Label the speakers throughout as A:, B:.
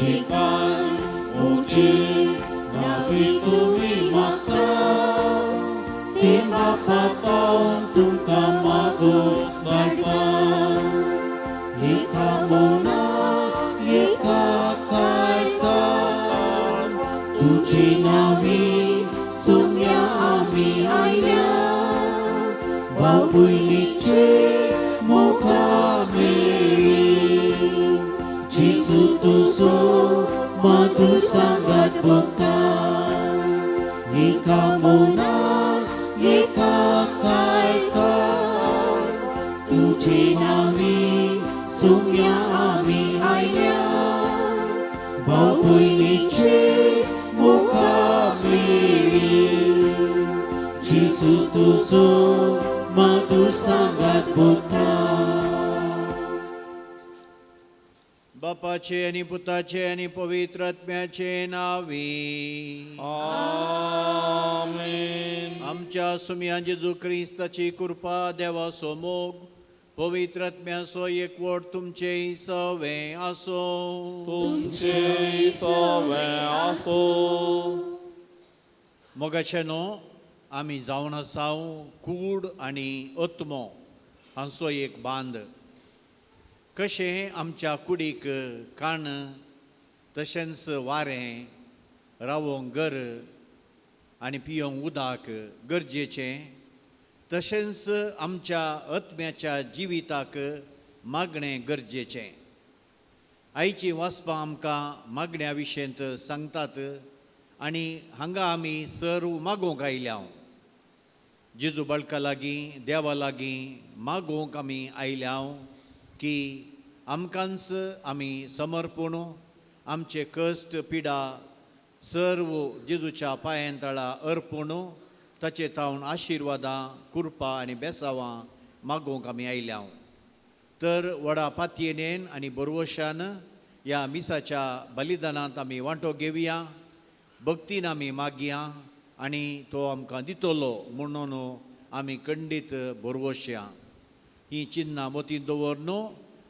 A: शिकाय मुझे नावी तुमी मागता ते बापा पावन तुमकां मागूंक धाडटा एका मनान एका काळजान तुजी नावी सुम्या आमी आयल्या बापूयचे मुखा मेळ्ळी जेजू तुजो मधुर सांगात भोगता एका मनान एका काळजान तुजे नावी सुम्या आमी आयल्या बापूयचे मुखा मेळ्ळी जेजू तुजो मधुर सांगात भोगता.
B: बापाचे आनी पुताचे आनी पवित्र आत्म्याचे नांवी
C: आमेन.
B: आमच्या सुमया जेजू क्रिस्ताची कृपा देवाचो मोग पवित्र आत्म्याचो एकवट तुमचे सवें आसूं.
C: तुमचे सवें आसूं.
B: मोगाचे न्हू आमी जावन आसाव कूड आनी आत्मो हांचो एक बांद. कशें आमच्या कुडीक काण तशेंच वारें रावोंक गर आनी पियोंक उदक गरजेचें तशेंच आमच्या आत्म्याच्या जिविताक मागणें गरजेचें. आयचीं वाचपां आमकां मागण्या विशयंत सांगतात आनी हांगा आमी सर्व मागूंक आयल्या. जेजू बाळका लागीं देवा लागीं मागूंक आमी आयल्या की आमकांच आमी समर्पण आमचे कश्ट पिडा सर्व जेजूच्या पांयां तळा अर्पण ताचे तावन आशिर्वादां कृपा आनी बेसावां मागूंक आमी आयल्या. तर व्हडा पातयेन आनी बरवशान ह्या मिसाच्या बलिदानांत आमी वांटो घेवया, भक्तीन आमी मागया आनी तो आमकां दितलो म्हणून आमी खंडीत बरवशया. ही चिन्नां मतींत दवर न्हू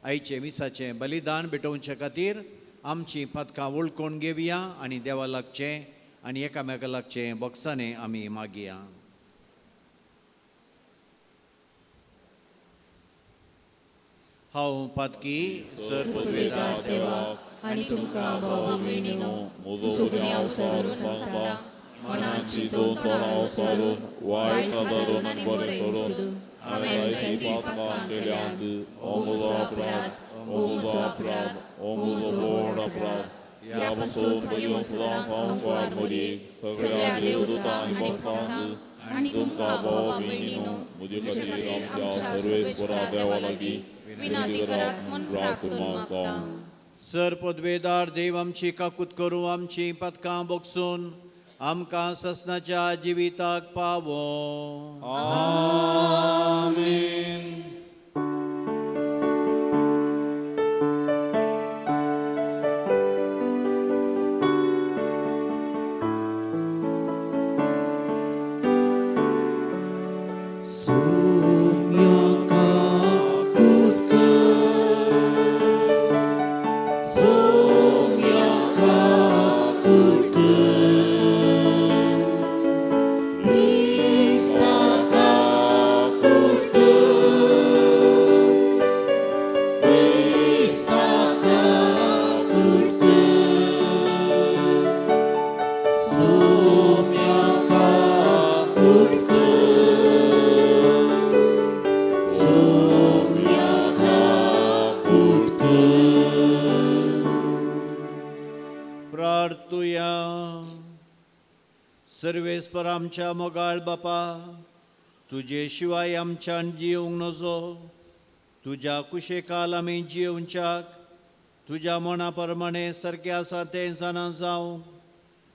B: आयचें मिसाचें बलिदान भेटोवचे खातीर आमचीं पातकां वळखून घेवया आनी देवा लागचें आनी एकामेका लागचें बोक्सांनी आमी मागया. हांव पातकी सर
D: पदवेदार देवा आनी तुमकां भाव भयणीनो म्हजो गुन्यांव सारून सांगता मनान
C: चिंतून तोंडाव सारून वायट धरून आनी बरें करून हांवें जायतीं पातकां केल्यांत. हो म्हजो अपराध, हो म्हजो अपराध, हो म्हजो व्हड अपराध. ह्या पासून म्हजी सदां संवसार मदीं सगळ्या देवदूतांक आनी भक्तांक
D: आनी तुमकां भावा भयणीनो
C: म्हजे
D: म्हजे
C: खातीर
D: खातीर
C: आमच्या
D: आमच्या
C: सर्वेस्परा
D: सर्वेस्परा
C: देवा लागीं
D: विनंती करात म्हूण प्रार्थना मागता.
B: सर पदवेदार देव आमची काकूत करूं आमची पातकां बोगसून आमकां ससनाच्या जिविताक पावो.
C: आमेन.
B: सर्वेस्पर आमच्या मोगाळ बापा, तुजे शिवाय आमच्यान जिवंक नजो. तुज्या कुशेकाल आमी जिवच्याक तुज्या मना प्रमाणे सारकें आसा तें जाणा जावंक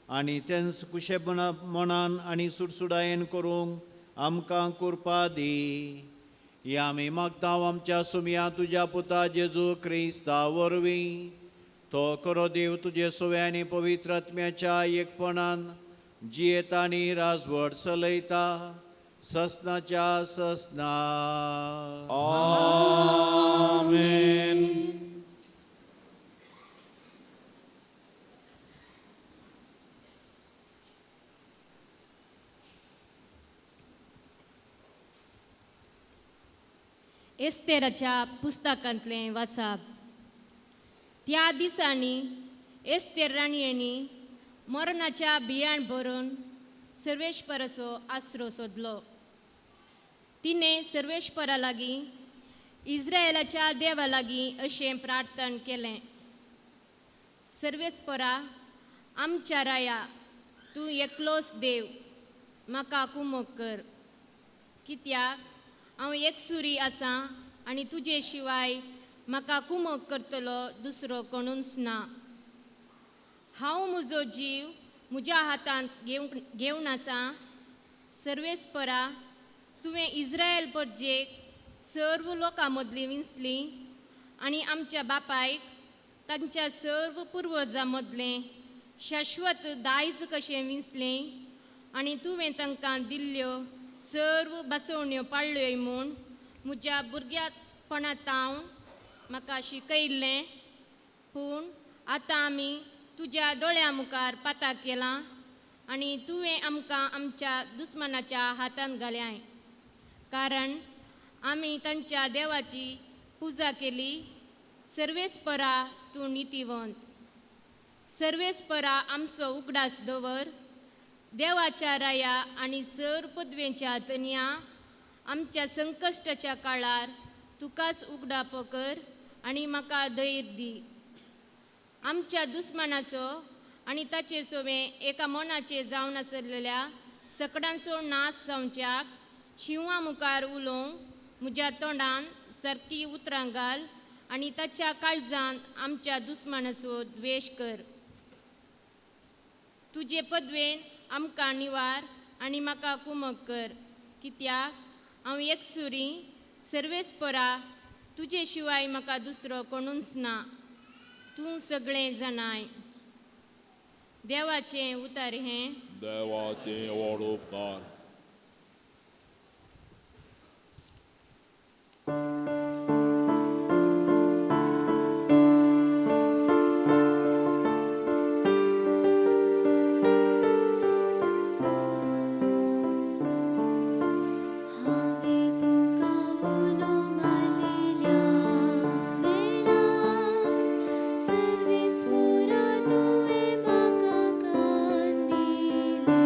B: आनी तेंच कुशेपणा मनान आनी सुडसुडायेन करूंक आमकां कृपा दी. ही आमी मागता आमच्या सुमया तुज्या पुता जेजू क्रिस्ता वरवीं. तो खरो देव तुजे सोवे आनी पवित्र आत्म्याच्या एकपणान जियेता आनी राजवट चलयता ससनाच्या ससना.
C: आमेन.
E: एस्तेराच्या पुस्तकांतलें वाचप. त्या दिसांनी एस्तेर राणयेंनी मरणाच्या बियाण भरून सर्वेश्वराचो आसरो सोदलो. तिणें सर्वेश्वरा लागीं इस्रायलाच्या देवा लागीं अशें प्रार्थन केलें, सर्वेस्परा आमच्या राया, तूं एकलोच देव, म्हाका कुमक कर, कित्याक हांव एकसुरी आसा आनी तुजे शिवाय म्हाका कुमक करतलो दुसरो कोणूच ना. हांव म्हजो जीव म्हज्या हातांत घेवन आसा. सर्वेस्परा, तुवें इस्रायल परजेक सर्व लोकां मदली विंचली आनी आमच्या बापायक तांच्या सर्व पुर्वजां मदलें शाश्वत दायज कशें विंचलें आनी तुवें तांकां दिल्ल्यो सर्व बसवण्यो पाळ्ळ्यो म्हूण म्हज्या भुरग्यापणांत म्हाका शिकयल्लें. पूण आतां आमी तुज्या दोळ्यां मुखार पाता केलां आनी तुवें आमकां आमच्या दुस्मानाच्या हातांत घाल्याय, कारण आमी तांच्या देवाची पुजा केली. सर्वेस्परा, तूं नितीवंत. सर्वेस्परा, आमचो उगडास दवर. देवाच्या राया आनी सर पदवेच्या तनया, आमच्या संकश्टाच्या काळार तुकाच उगडापो कर आनी म्हाका धैर्य दी. आमच्या दुस्मानाचो आनी ताचे सोवें एका मनाचे जावन आसलेल्या सकडांचो नाश जावच्याक शिंवा मुखार उलोवंक म्हज्या तोंडान सारकी उतरां घाल आनी ताच्या काळजान आमच्या दुस्मानाचो द्वेश कर. तुजे पदवेन आमकां निवार आनी म्हाका कुमक कर, कित्याक हांव एकसुरी. सर्वेस्परा, तुजे शिवाय म्हाका दुसरो कोणूच ना. तूं सगळें जाणाय. देवाचें उतर हें.
C: देवाचें व्हड उपकार.
A: हांवें तुका उलो मारलेल्या वेळार सर्वेस्परा तुवें म्हाका कान दिले.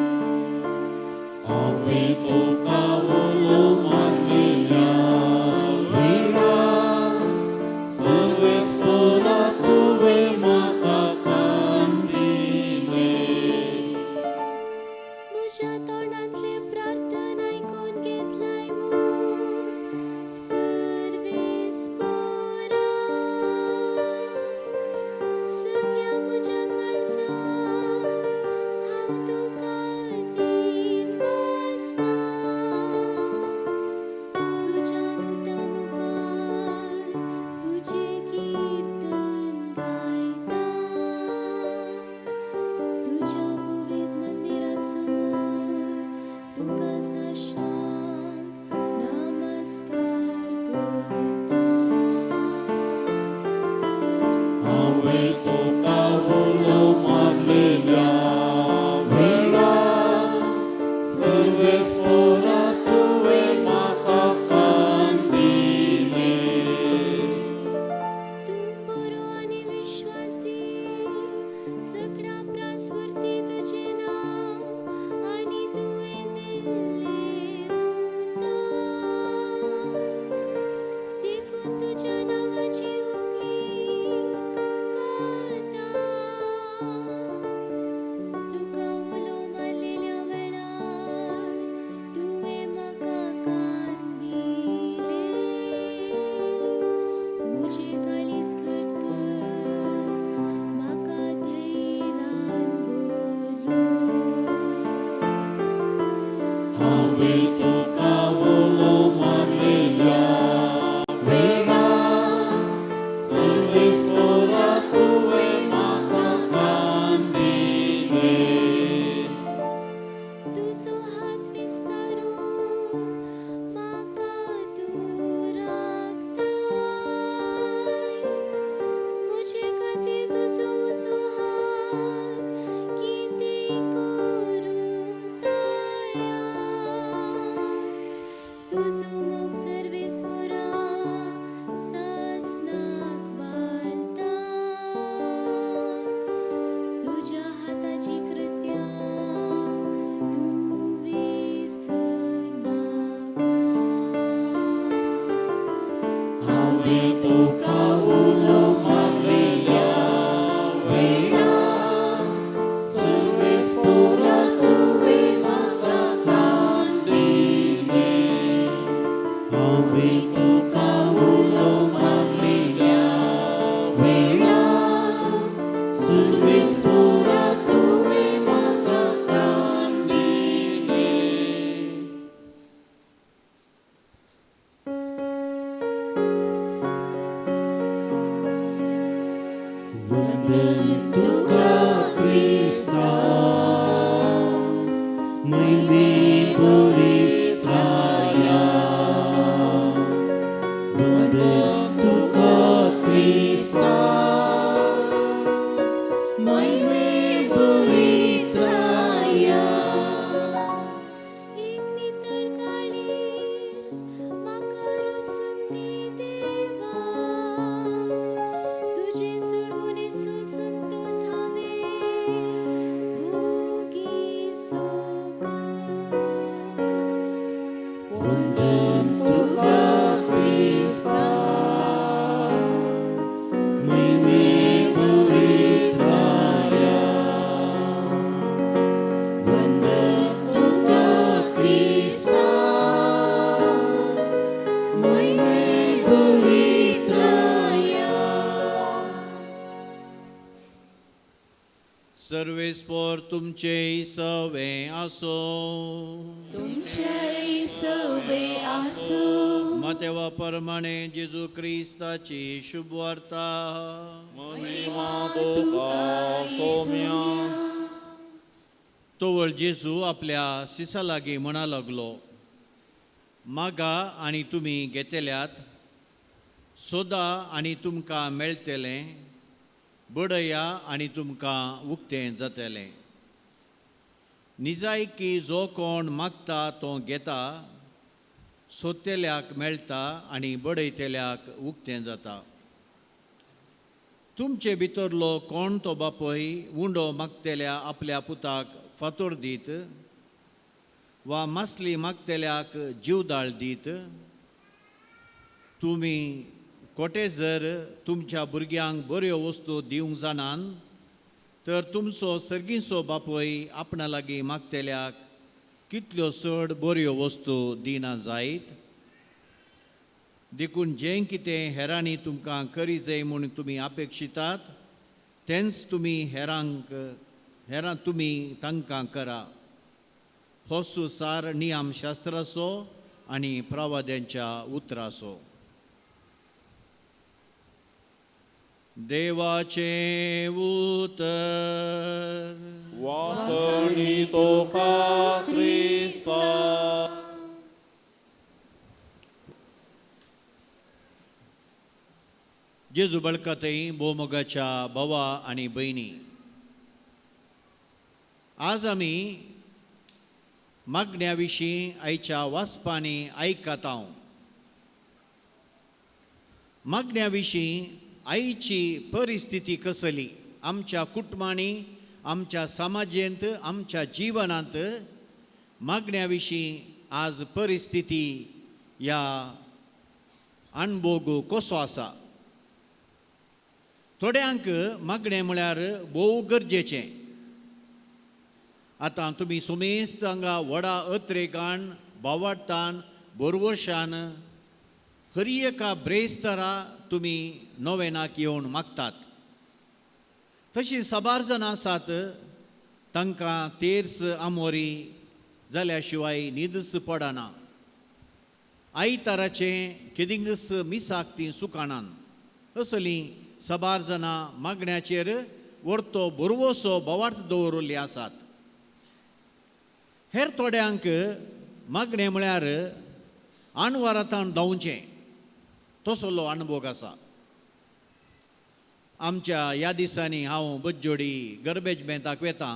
A: वंदन तुका क्रिस्ता महिमे भरित्राया वंदन तुका क्रिस्ता महिमे भरित्राया.
D: एक नितळ काळीज म्हाका रोसून दी देवा, तुजें सोडून संतोस हांवें भोगिसोक.
A: वंदन तुका क्रिस्ता महिमे भरित्राया वंदन तुका क्रिस्ता महिमे भरित्राया.
B: सर्वेस्पोर तुमचे सवे आसो.
D: तुमच्याय सवे आसूं.
B: मातेवा परमाणे जेजू क्रिस्ताची शुभवार्ता.
C: महिमा तुका सोम्या.
B: तोवळ जेजू आपल्या सिसा लागीं म्हणा लागलो, मागा आनी तुमी घेतल्यात, सोदा आनी तुमकां मेळटलें, बडया आनी तुमकां उक्तें जातलें. निजायकी जो कोण मागता तो घेता, सोदतल्याक मेळटा आनी बडयतल्याक उक्तें जाता. तुमचे भितरलो कोण तो बापूय उंडो मागतल्या आपल्या पुताक फातोर दीत वा मासली मागतल्याक जीवदाळ दीत? तुमी कोटे जर तुमच्या भुरग्यांक बऱ्यो वस्तू दिवंक जाणान तर तुमचो सर्गीचो बापूय आपणा लागीं मागतल्याक कितल्यो चड बऱ्यो वस्तू दिना जायत? देखून जें कितें हेरांनी तुमकां करी जाय म्हूण तुमी अपेक्षितात तेंच तुमी हेरांक हेरां तुमी तांकां करा. हो सुसार नियमशास्त्राचो आनी प्रवाद्यांच्या उतराचो. देवाचें उतर.
C: वाखणी तुका क्रिस्ता.
B: जेजू बळकतय भोवमोगाच्या भावा आनी भयणी, आज आमी मागण्या विशीं आयच्या वाचपांनी आयकता. मागण्या विशीं आयची परिस्थिती कसली आमच्या कुटुंबांनी, आमच्या समाजेंत, आमच्या जिवनांत मागण्या विशीं आज परिस्थिती ह्या अणभोग कसो आसा? थोड्यांक मागणें म्हळ्यार भोव गरजेचें. आतां तुमी सुमेस्त हांगा व्हडा अत्रेकान, बावाडतान, बोरवशान हर एका ब्रेस्तारा तुमी नोवेनाक येवन मागतात. तशीं साबार जाणां आसात तांकां तेर्स आमोरी जाल्या शिवाय न्हीदच पडना. आयताराचें केदिंगच मिसाक तीं सुकाणान. असलीं साबार जाणां मागण्याचेर वर्तो बरवसो बोवार्थ दवरिल्ली आसात. हेर थोड्यांक मागणें म्हळ्यार आणवारांतान धांवचें तसलो अणभोग आसा. आमच्या ह्या दिसांनी हांव बज्जोडी गरबेज बेंताक वेता.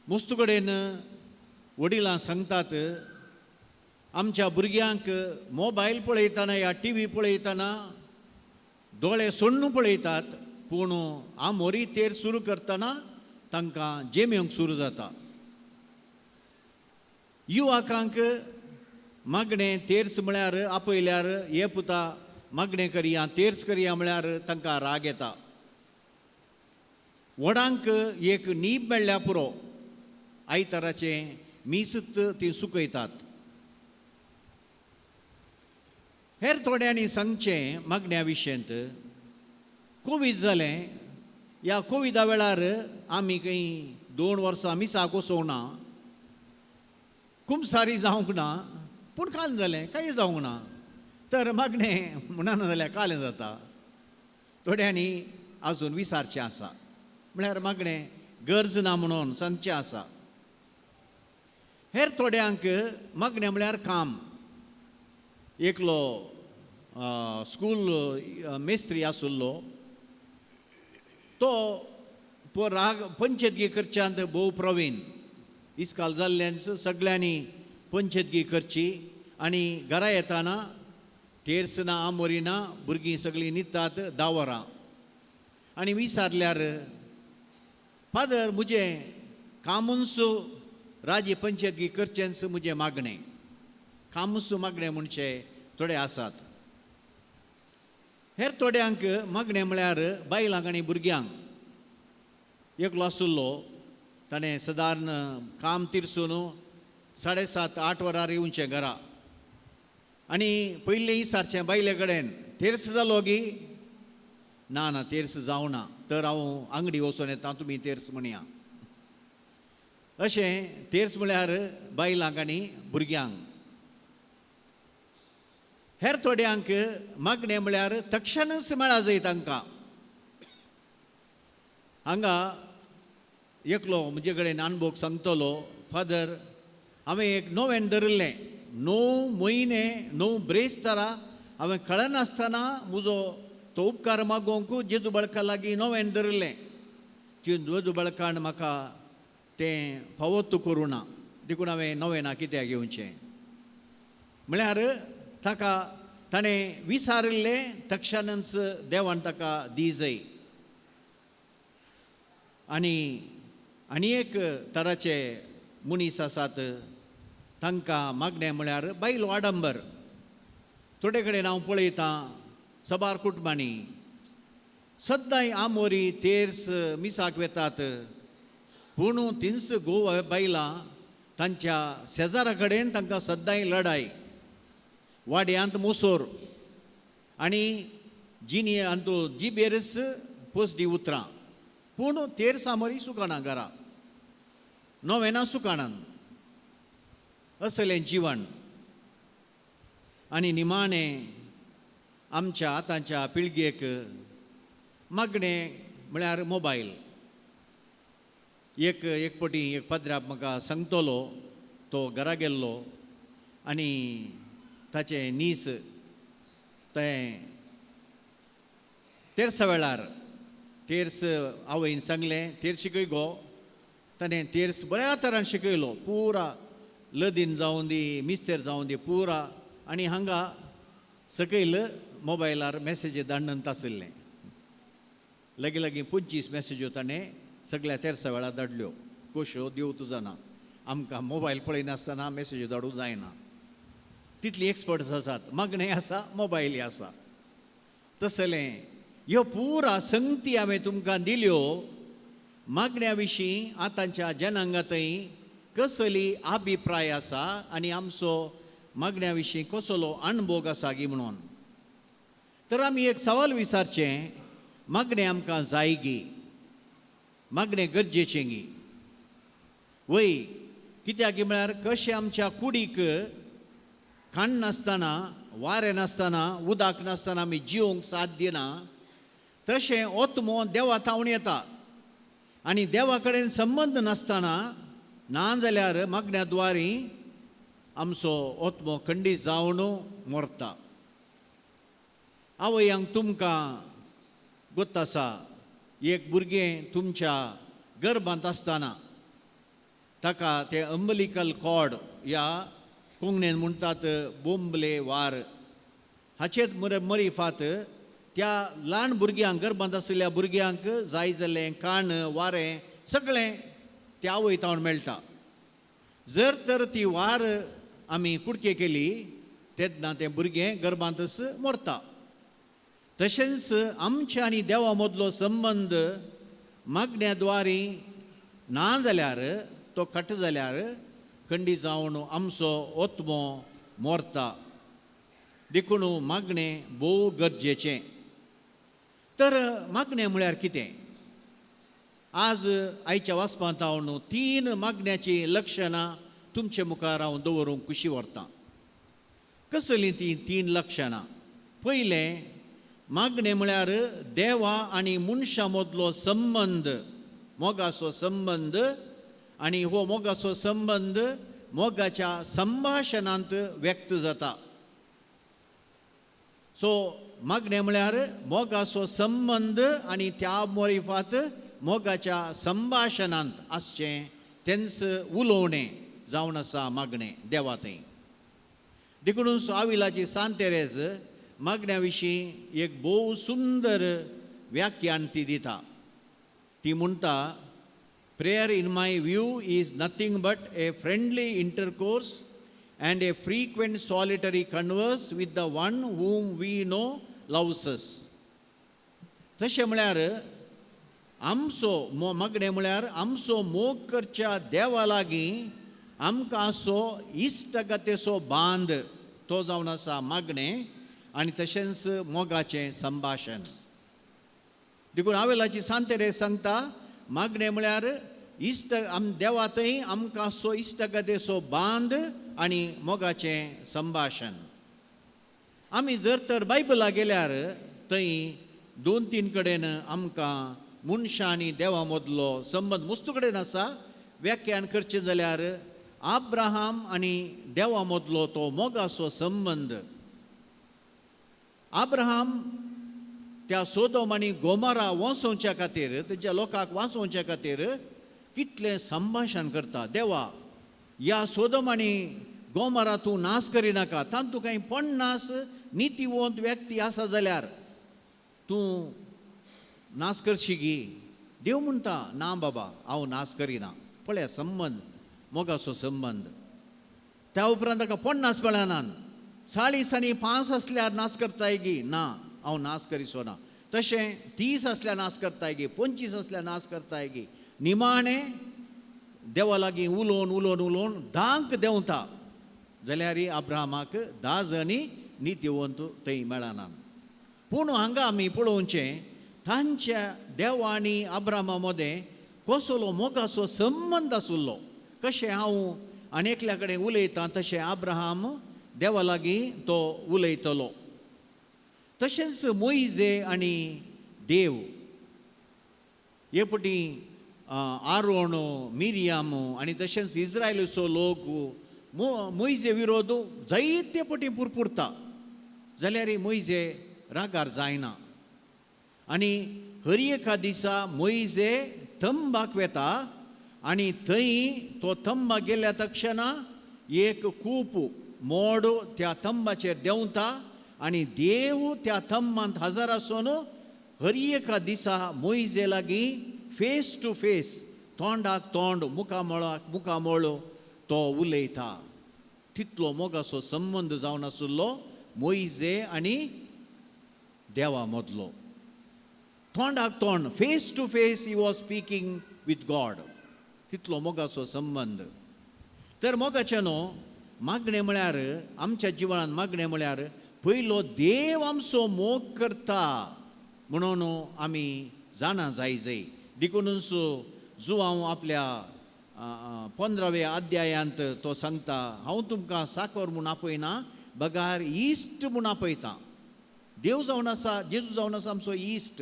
B: मुस्तू कडेन वडिलां सांगतात आमच्या भुरग्यांक मोबायल पळयतना या टी व्ही पळयतना दोळे सोडून पळयतात, पूण आमोरी तेर सुरू करतना तांकां जेमेवंक सुरू जाता. युवकांक मागणें तेर्स म्हळ्यार आपयल्यार हे पुता मागणें करया तेर्स करया म्हळ्यार तांकां राग येता. व्हडांक एक न्हीब मेळ्ळ्या पुरो आयताराचें मीसत ती सुकयतात. हेर थोड्यांनी सांगचें मागण्या विशयंत कोवीड जालें, ह्या कोविडा वेळार आमी खंय 2 वर्सां मिसाक वचूंक ना, कुमसारी जावंक ना, पूण काल जालें कांय जावंक ना तर मागणें म्हणना जाल्यार कालें जाता. थोड्यांनी अजून विसारचें आसा, म्हळ्यार मागणें गरज ना म्हणून सांगचें आसा. हेर थोड्यांक मागणें म्हळ्यार काम. एकलो स्कूल मेस्त्री आशिल्लो, तो राग पंचेतगी करच्यांत भोव प्रवीण. इस्काल जाल्ल्यान सगळ्यांनी पंचेतगी करची आनी घरा येताना तेर्स ना आमोरी ना, भुरगीं सगळीं न्हिदतात 10 वरां आनी विचारल्यार फादर म्हजें कामूच राजी पंचेतगी करचेंच म्हजें मागणें, कामूच मागणें म्हणचे थोडे आसात. हेर थोड्यांक मागणें म्हळ्यार बायलांक आनी भुरग्यांक. एकलो आशिल्लो, ताणें सदारण काम तिरसून 7:30 8 वरार येवचें घरा आनी पयलें विचारचें बायले कडेन, तेर्स जालो गी? ना ना तेर्स जावना, तर हांव आंगडी वचून येता, तुमी तेर्स म्हणया. अशें तेर्स म्हळ्यार बायलांक आनी भुरग्यांक. हेर थोड्यांक मागणें म्हळ्यार तक्षणच मेळा जाय तांकां. हांगा एकलो म्हजे कडेन अणभव सांगतलो, फादर हांवें एक नोवेन धरिल्लें, 9 म्हयने 9 ब्रेस्तारा हांवें कळनासतना म्हजो तो उपकार मागोवंक जेजू बळका लागीं नोवेन धरिल्लें. ती जेजू बळकान म्हाका तें फावोत करूं ना, देखून हांवें नोवेना कित्याक घेवचें. म्हळ्यार ताका ताणें विसारिल्लें तक्षणच देवान ताका दी जाय. आनी आनी एक तराचे मनीस आसात, तांकां मागणें म्हळ्यार बायलो आडंबर. थोडे कडेन हांव पळयतां सबार कुटुंबांनी सद्दांय आमोरी तेर्स मिसाक वेतात, पूण तिन्स गोवा बायलां तांच्या शेजारा कडेन तांकां सद्दांय लडाय, वाड्यांत मोसोर आनी जिनी आनी जिबेरस पोसडी उतरां, पूण तेर्स आमोरी सुकाना घरा, नोवेना सुकाणान असलें जिवन. आनी निमाणें आमच्या आतांच्या पिळगेक मागणें म्हळ्यार मोबायल. एक एक पटी एक पाद्राप म्हाका सांगतलो, तो घरा गेल्लो आनी ताचें नीस तें तेर्सा वेळार तेर्स आवयन सांगलें तेर्स शिकय गो, ताणें तेर्स बऱ्या तरान शिकयलो, पुरा लदीन जावं दी मिस्तेर जावं दी पुरा. आनी हांगा सकयल मोबायलार मॅसेजी धाडून आशिल्लें, लागीं लागीं 25 मॅसेज्यो ताणें सगळ्या तेर्सा वेळार धाडल्यो. कश्यो देव तुजा ना, आमकां मोबायल पळयनासतना मॅसेज्यो धाडूंक जायना, तितली एक्सपर्ट्स आसात. मागणें आसा, मोबायलय आसा. तसलें ह्यो पुरा संगती हांवें तुमकां दिल्यो. मागण्या विशीं आतांच्या जनांगांतय कसली अभिप्राय आसा आनी आमचो मागण्या विशीं कसलो अणभोग आसा गी म्हणून तर आमी एक सवाल विचारचें, मागणें आमकां जाय गी, मागणें गरजेचें गी? वय, कित्याक म्हळ्यार कशें आमच्या कुडीक खाण नासतना, वारें नासतना, उदक नासतना आमी जिवंक साथ दिना, तशें ओतमो देवा थावन येता आनी देवा कडेन संबंद नासतना ना जाल्यार मागण्या द्वारी आमचो ओतमो खंडीत जावन मरता. आवयांक तुमकां गोत आसा, एक भुरगें तुमच्या गर्भांत आसतना ताका ते अंबलिकल कॉर्ड ह्या कोंकणीन म्हणटात बोंबले वार, हाचेच मरिफात त्या ल्हान भुरग्यांक, गर्भांत आशिल्ल्या भुरग्यांक जाय जाल्लें काण वारें सगळें त्या आवय तावन मेळटा. जर तर ती वार आमी कुडके केली तेन्ना तें भुरगें गर्भांतच मरता. तशेंच आमच्या आनी देवा मदलो संबंद मागण्या द्वारी ना जाल्यार तो कट जाल्यार खंडी जावन आमचो ओतमो मरता. देखून मागणें भोव गरजेचें. तर मागणें म्हळ्यार कितें? आज आयच्या वाचपांत हांव 3 मागण्याचीं लक्षणां तुमचे मुखार हांव दवरूंक खुशी व्हरतां. कसलीं तीं 3 लक्षणां? पयलें, मागणें म्हळ्यार देवा आनी मनशां मदलो संबंद, मोगाचो संबंद, आनी हो मोगाचो संबंद मोगाच्या संभाशणांत व्यक्त जाता. सो मागणें म्हळ्यार मोगाचो संबंद आनी त्या मोरिफात मोगाच्या संभाशणांत आसचें तेंच उलोवणें जावन आसा मागणें देवा थंय. देखून आविलाची सांत तेरेज मागण्या विशीं एक भोव सुंदर व्याख्यान ती दिता. ती म्हणटा, prayer in my view is nothing but a friendly intercourse and a frequent solitary converse with the one whom we know loves us. तशें म्हळ्यार आमचो मागणें म्हळ्यार आमचो मोग करच्या देवा लागीं आमकां असो इश्टगतेचो बांद तो जावन आसा मागणें आनी तशेंच मोगाचें संभाशण. देखून आवेलाची सांत तेरेज सांगता, मागणें म्हळ्यार इश्ट आम देवा थंय आमकां असो इश्टगतेचो बांद आनी मोगाचें संभाशण. आमी जर तर बायबला गेल्यार थंय दोन तीन कडेन आमकां मनशां आनी देवा मदलो संबंद मुस्तू कडेन आसा. व्याख्यान करचें जाल्यार आब्राहाम आनी देवा मदलो तो मोगाचो संबंद. आब्राहाम त्या सोदोम आनी गोमारा वांचोवच्या खातीर, तेच्या लोकांक वांचोवच्या खातीर कितलें संभाशण करता. देवा, ह्या सोदोम आनी गोमारा तूं नाश करिनाका, तातूंत कांय 50 नितीवंत व्यक्ती आसा जाल्यार तूं नाश करशी गी? देव म्हणटा, ना बाबा, हांव नाश करिना. पळया संबंद, मोगाचो संबंद. त्या उपरांत ताका 50 मेळनात, 40 आनी 5 आसल्यार नाश करताय गी? ना, हांव नाश करिसो ना. तशें 30 आसल्यार नाश करताय गी? 25 आसल्यार नाश करताय गी? निमाणें देवा लागीं उलोवन उलोवन उलोवन 10 देंवता जाल्यार अब्राहमाक 10 जाणी नितीवंत थंय मेळनात. पूण हांगा आमी पळोवचें तांच्या देवा आनी अब्राहमा मदें कसलो मोगाचो संबंद आशिल्लो. कशें हांव आनी एकल्या कडेन उलयतां तशें अब्राहम देवा लागीं तो उलयतलो. तशेंच मोइजे आनी देव हे पटी आरोण, मिरियाम आनी तशेंच इस्रायलचो लोक मोइजे विरोध जायते पटी पुरपुरता जाल्यार मोइजे रागार जायना. आनी हर एका दिसा मोइजे थंबाक वेता आनी थंय तो थंबाक गेल्या तक्षणा एक कूप मोड त्या थंबाचेर देंवता आनी देव त्या थंबांत हजर आसून हर एका दिसा मोइजे लागीं फेस टू फेस, तोंडाक तोंड, मुखामळाक मुखामळ तो उलयता. तितलो मोगाचो संबंद जावन आशिल्लो मोइजे आनी देवा मदलो. तोंडाक तोंड, face to face he was speaking with God. तितलो मोगाचो संबंद. तर मोगाचें न्हू मागणें म्हळ्यार आमच्या जिवनांत मागणें म्हळ्यार पयलो देव आमचो मोग करता म्हणून आमी जाणा जाय जाय. देखूनच जुवांव आपल्या 15व्या अध्यायांत तो सांगता, हांव तुमकां साकर म्हूण आपयना बगार इश्ट म्हूण आपयता. देव जावन आसा, जेजू जावन आसा आमचो इश्ट.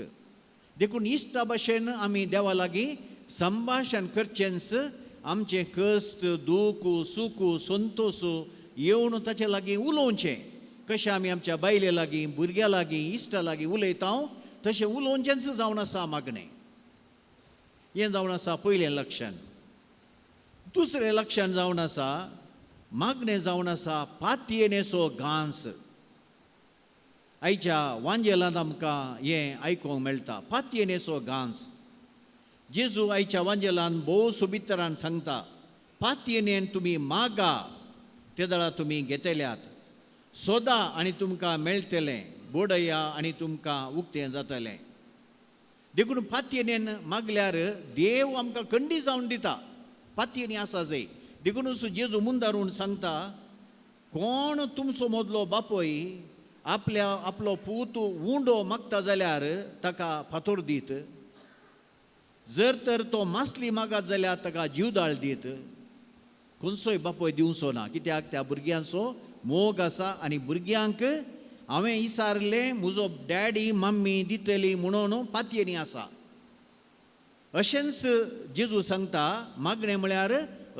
B: देखून इश्टा भशेन आमी देवा लागीं संभाशण करचेंच. आमचें कश्ट, दूख, सूख, संतोश येवन ताचे लागीं उलोवचें. कशें आमी आमच्या बायले लागीं, भुरग्यां लागीं, इश्टा लागीं उलयता तशें उलोवचेंच जावन आसा मागणें. हें जावन आसा पयलें लक्षण. दुसरें लक्षण जावन आसा मागणें जावन आसा पातयेनेचो घांस. आयच्या वांजेलांत आमकां हें आयकूंक मेळटा, पातयेनेचो घांस. जेजू आयच्या वांजेलान भोव सोबीत तरान सांगता, पातयेनेन तुमी मागा ते दळा तुमी घेतल्यात, सोदा आनी तुमकां मेळटलें, बोडया आनी तुमकां उक्तें जातलें. देखून पातयेनेन मागल्यार देव आमकां कंडी जावन दिता. पातयेनी आसा जाय. देखूनच जेजू मुंदारून सांगता, कोण तुमचो मदलो बापूय आपल्या आपलो पूत उंडो मागता जाल्यार ताका फातोर दीत, जर तर तो मासली मागत जाल्यार ताका जीवदाळ दीत. खंयचोय बापूय दिवचो ना, कित्याक त्या भुरग्यांचो मोग आसा आनी भुरग्यांक हांवें इसारलें म्हजो डॅडी मम्मी दितली म्हणून पातयेनी आसा. अशेंच जेजू सांगता मागणें म्हळ्यार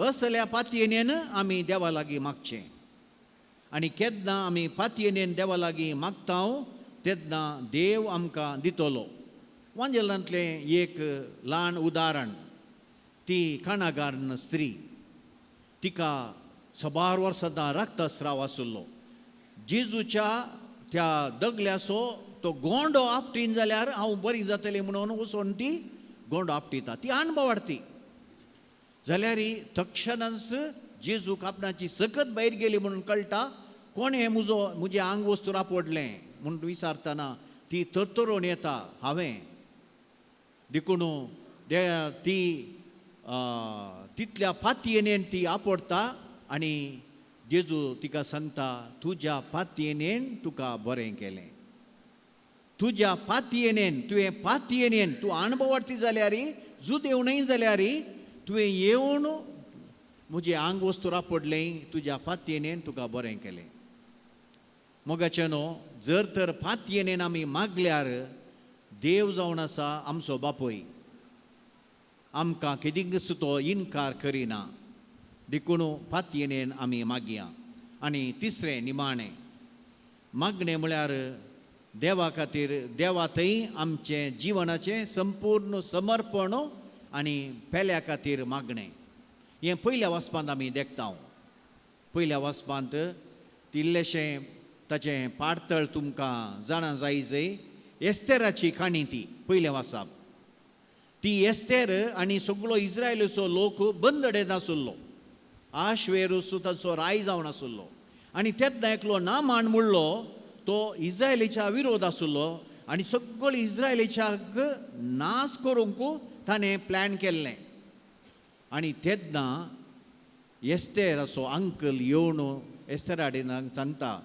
B: असल्या पातयेनेन आमी देवा लागीं मागचें. आनी केन्ना आमी पातयेनेन देवा लागीं मागता तेन्ना देव आमकां दितलो. वांजेलांतलें एक ल्हान उदाहरण, ती काणागार्न स्त्री, तिका सबार वर्सां रक्तस्राव आशिल्लो. जेजूच्या त्या दगल्याचो तो गोंडो आपटीन जाल्यार हांव बरी जातलें म्हणून वचून ती गोंडो आपटिता, ती अणभवाडटी जाल्यार तक्षणच जेजूक आपणाची सकत भायर गेली म्हणून कळटा. कोण हें म्हजो म्हजें आंग वस्तू रापडलें म्हूण विचारतना ती तरतरून येता हांवें. देखून ती तितल्या पातयेनेन ती आपडटा आनी जेजू तिका सांगता तुज्या पातयेनेन तुका बरें केलें. तुज्या पातयेनेन तुवें पातयेनेन तूं अणभवार्ती जाल्यार जुदेव न्हय जाल्यार तुवें येवन म्हजें आंग वस्तू रापडलें तुज्या पातयेनेन तुका बरें केलें. मोगाचें न्हू जर तर पातयेनेन आमी मागल्यार देव जावन आसा आमचो बापूय आमकां केदींच तो इनकार करिना. देखून पातयेनेन आमी मागया. आनी तिसरें निमाणें मागणें म्हळ्यार देवा खातीर देवा थंय आमचें जिवनाचें संपूर्ण समर्पण आनी पेल्या खातीर मागणें. हें पयल्या वाचपांत आमी देखता. पयल्या वाचपांत इल्लेशें ताचें पाडतळ तुमकां जाणा जाय जय एस्तेराची काणी ती पयलें वाचप. ती एस्तेर आनी सगळो इस्रायलाचो लोक बंदडेंत आशिल्लो. आश्वेरूस ताचो राय जावन आशिल्लो आनी तेन्ना एकलो नामान म्हणलो तो इस्रायलीच्या विरोध आशिल्लो आनी सगळो इस्रायलीच्याक नाश करूंक ताणें प्लॅन केल्लें. आनी तेन्ना एस्तेराचो अंकल येवन एस्तेरा कडेन सांगता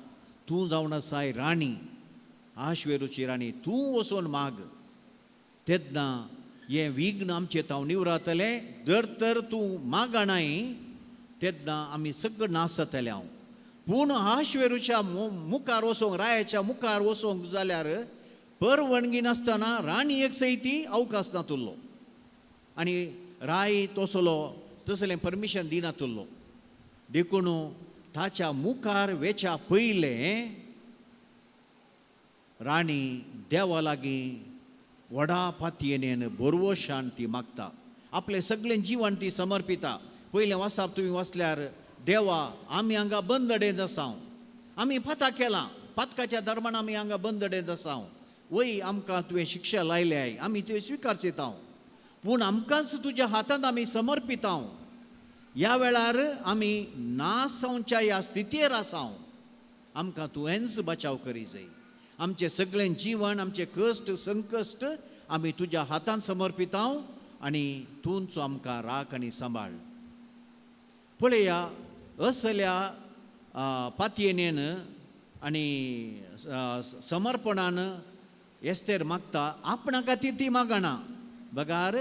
B: तूं जावन आसाय राणी, आश्वेरूची राणी, तूं वचून माग तेन्ना हें विघ्न आमचें तांव निवरातलें. जर तर तूं मागणाय तेन्ना आमी सगळें नाश जातलें हांव. पूण आश्वेरूच्या मुखार वचोंक रायाच्या मुखार वचोंक जाल्यार परवानगी नासतना राणी एक सयती अवकाश नातुल्लो आनी राय तसलो तसलें परमिशन दिनातुल्लो. देखून ताच्या मुखार वेच्या पयलें राणी देवा लागीं व्हडा पातयेनेन बोरवशान ती मागता, आपलें सगळें जिवन ती समर्पिता. पयलें वाचप तुमी वाचल्यार देवा आमी हांगा बंदडेंत आसाव, आमी पाता केलां, पातकाच्या धर्मान आमी हांगा बंदडेंत आसाव, वय आमकां तुवें शिक्षा लायल्याय आमी तुवें स्विकारचेताव, पूण आमकांच तुज्या हातांत आमी समर्पिताव. ह्या वेळार आमी नाश जावच्या ह्या स्थितीर आसाव, आमकां तुवेंच बचाव करी जाय. आमचें सगळें जिवन आमचें कश्ट संकश्ट आमी तुज्या हातांत समर्पिताव आनी तूंच आमकां राख आनी सांबाळ. पळया असल्या पातयेनेन आनी समर्पणान एस्तेर मागता. आपणा खातीर ती मागना बगार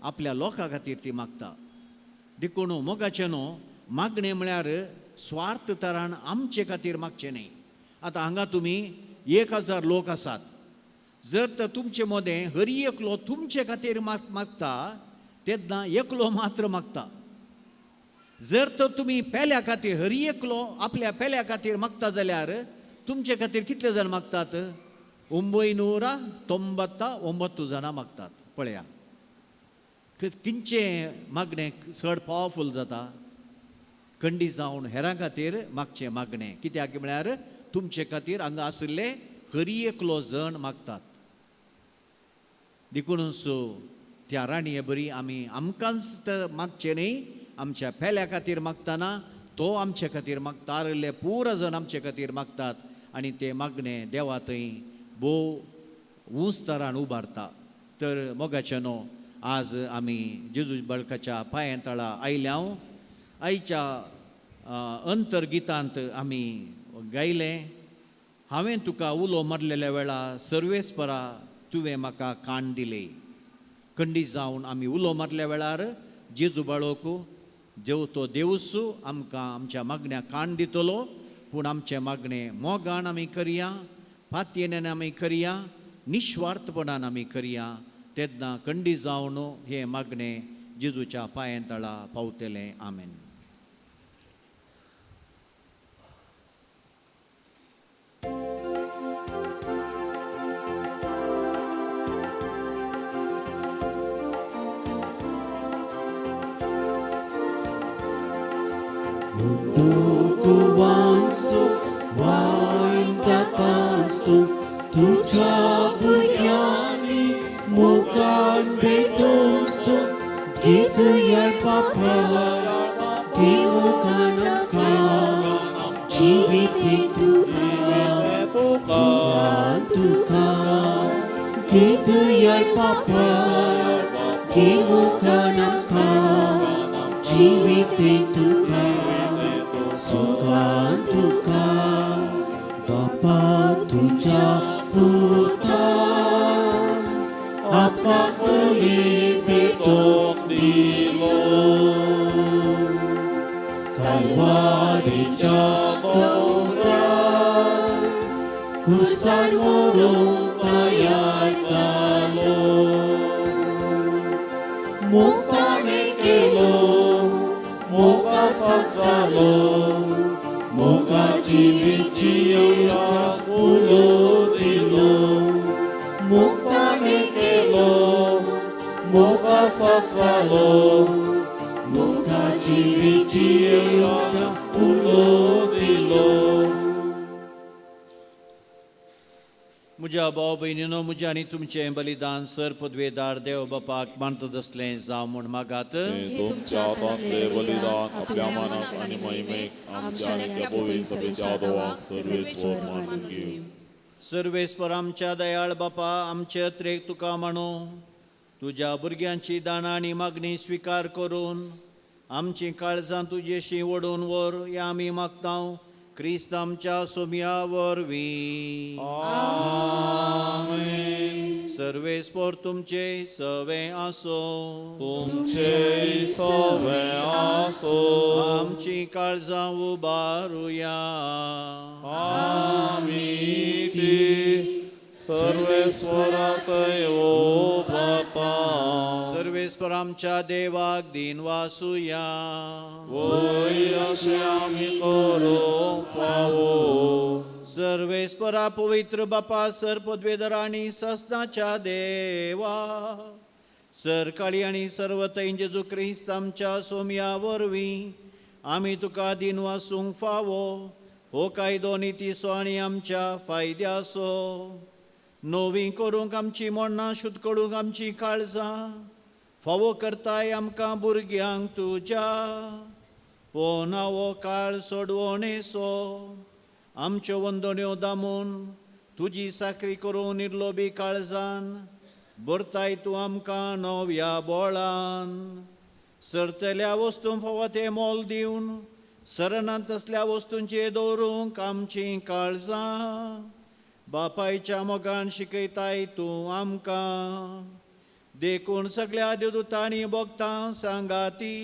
B: आपल्या लोकां खातीर ती मागता. देखून मोगाचें न्हू मागणें म्हळ्यार स्वार्थ तरान आमचे खातीर मागचें न्हय. आतां हांगा तुमी 1000 लोक आसात, जर तर तुमचे मदें हरी एकलो तुमचे खातीर मागता तेन्ना एकलो मात्र मागता. जर तर तुमी पेल्या खातीर हरी एकलो आपल्या पेल्या खातीर मागता जाल्यार तुमचे खातीर कितले जाण मागतात? 999 जाणां मागतात. पळया किंचें मागणें चड पावरफूल जाता. कंडी जावन हेरां खातीर मागचें मागणें कित्याक म्हळ्यार तुमचे खातीर हांगा आशिल्ले हरी एकलो जण मागतात. देखूनच त्या राणये बरी आमी आमकांच मागचें न्हय, आमच्या पेल्या खातीर मागतना तो आमचे खातीर मागता, आरिल्ले पुरा जण आमचे खातीर मागतात आनी ते मागणें देवा थंय भोव ऊंच तरान उबारता. तर मोगाचें न्हू आज आमी जेजू बळकाच्या पांयां तळा आयल्या. आयच्या अंतर्गितांत आमी गायलें, हांवें तुका उलो मारलेल्या वेळा सर्वेस्परा तुवें म्हाका कान दिले. कंडी जावन आमी उलो मारल्या वेळार जेजू बाळोक देव तो देवूस आमकां आमच्या मागण्या कान दितलो. पूण आमचें मागणें मोगान आमी करया पातयेन आमी करया, निस्वार्थपणान आमी करया, तेन्ना कंडी जावन हें मागणें जेजूच्या पांयां तळा पावतलें. आमेन.
A: तुझ्या भुरग्यांनी मुखान भेटोवचो गीत बापा दिवंक नाका जिवीत तुका सुखान तुका गीत बापा दिवंक नाका जिवीत तुका सुखान तुका बापा तुझ्या पुता आपणाक बली भेटोवंक दिलो कालवारीच्या दोंगरार कुसार मरूंक तयार जालो मोग ताणें केलो मोगासाक जालो मोगा जिवीत जियोवच्याक उलो दिलो मोग ताणें केलो मोगासाक जालो मोगा जिवीत जियोवच्याक उलो दिलो.
B: म्हज्या भाव भयणीनो, म्हजें आनी तुमचें बलिदान सर पदवेदार देव बापाक मानता तसलें जावं म्हूण मागात.
C: तुमच्या हातांतले बलिदान आपल्या मानाक आनी महिमेक आमच्या आनी त्या पवित्र सभेच्या देवाक सर्वेस्पर मानून घेवं.
B: सर्वेस्पर आमच्या दयाळ बापा, आमचे अत्रेक तुका मानू तुज्या भुरग्यांची दानां आनी मागणी स्विकार करून आमचीं काळजां तुजेशी ओडून व्हर हें आमी मागता क्रिस्त आमच्या सोम्या वरवीं. सर्वेस्पर तुमचे सवे आसो.
C: तुमचे सवे आसो.
B: आमची काळजां उबारुया.
C: आमी ती सर्वेस्पराकय उबारता.
B: सर्वेस्पर आमच्या देवाक दिन वासुया.
C: वय अशें आमी करूंक फावो.
B: सर्वेस्परा पवित्र बापा, सर पदवेधर आनी ससनाच्या देवा, सरकाळी आनी सर्वतय जेजू क्रिस्त आमच्या सोम्या वरवीं आमी तुका दिन वासूंक फावो. हो कायदो नितीचो आनी आमच्या फायद्याचो नवी करूंक आमची मोडणां शुद्ध करूंक आमची काळजां फावो करताय आमकां भुरग्यांक तुज्या. हो नावो काळ सोडवणेचो आमच्यो वंदण्यो दामून तुजी साकरी करून निर्लोबी काळजान भरताय तूं आमकां नव्या बोळान. सरतल्या वस्तूंक फावो तें मोल दिवन सरनात तसल्या वस्तूंचेर दवरूंक आमचीं काळजां बापायच्या मोगान शिकयताय तूं आमकां. देखून सगळ्या देवदूतांनी भोगतां सांगाती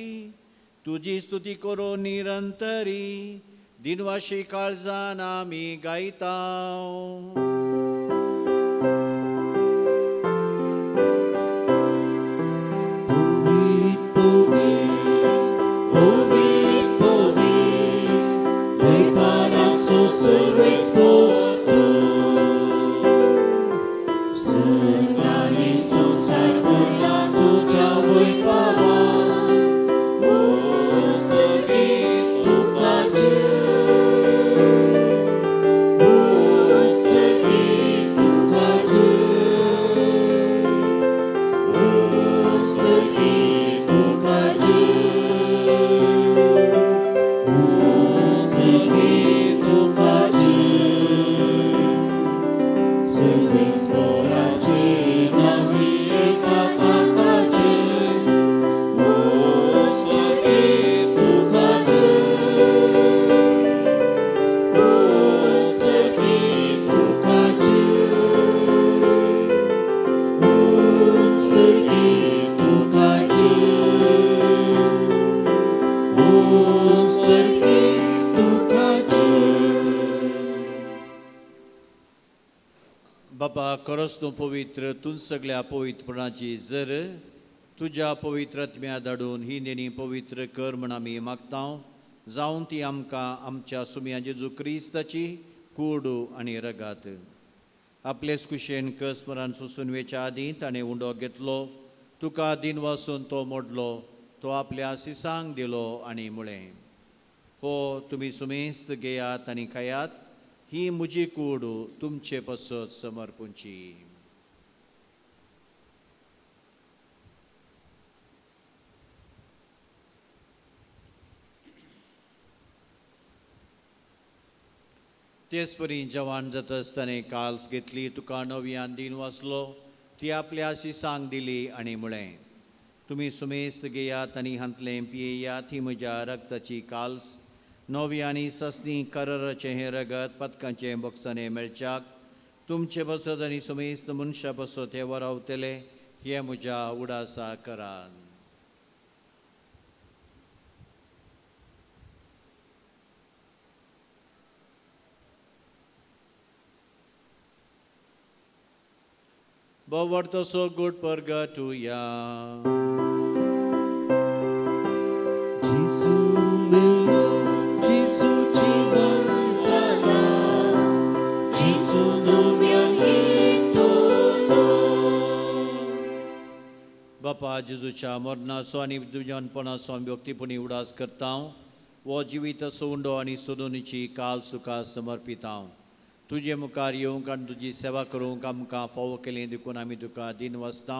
B: तुजी स्तुती करून निरंतरी दिनवाशी काळजान आमी गायता.
A: Service por
B: खरोच तूं पवित्र, तूं सगळ्या पवित्रपणाची जर तुज्या पवित्र आत्म्या धाडून ही देणी पवित्र कर म्हण आमी मागता, जावन ती आमकां आमच्या सुमया जेजू क्रिस्ताची कूड आनी रगात. आपलेच कुशेन कसमरान सोसून वेच्या आदीं ताणें उंडो घेतलो, तुका दिन वासून तो मोडलो, तो आपल्या सिसांक दिलो आनी म्हळें, हो तुमी सुमेस्त घेयात आनी खायात, ही म्हजी कूड तुमचे पसत समर्पूंची. तेच परी जवान जाता आसतना काल्स घेतली, तुका नव्यान दिन वाचलो, ती आपल्या शिसांक दिली आनी म्हळें, तुमी सुमेस्त घेयात आनी हांतलें पियेयात, ही म्हज्या रक्ताची काल्स, नवी आनी ससनी कराराचें हें रगत पदकांचें बक्षाणें मेळच्याक तुमचे पसत आनी सुमेस्त मनशा पसत हें वरावतलें, हें म्हज्या उडासा करात. Bavarto so good purgatoria.
A: Jisu melo, Jisu jiwan sana, Jisu numian itolo.
B: बापा जेजूच्या मरणाचो आनी तुज्यानपणाचो आमी भक्तीपणी उडास करता, हो जिवीत उंडो आनी सोदोवणीची काल सुखा समर्पिता. तुजे मुखार येवंक आनी तुजी सेवा करूंक आमकां फावो केलें देखून आमी तुका दिन वाचता.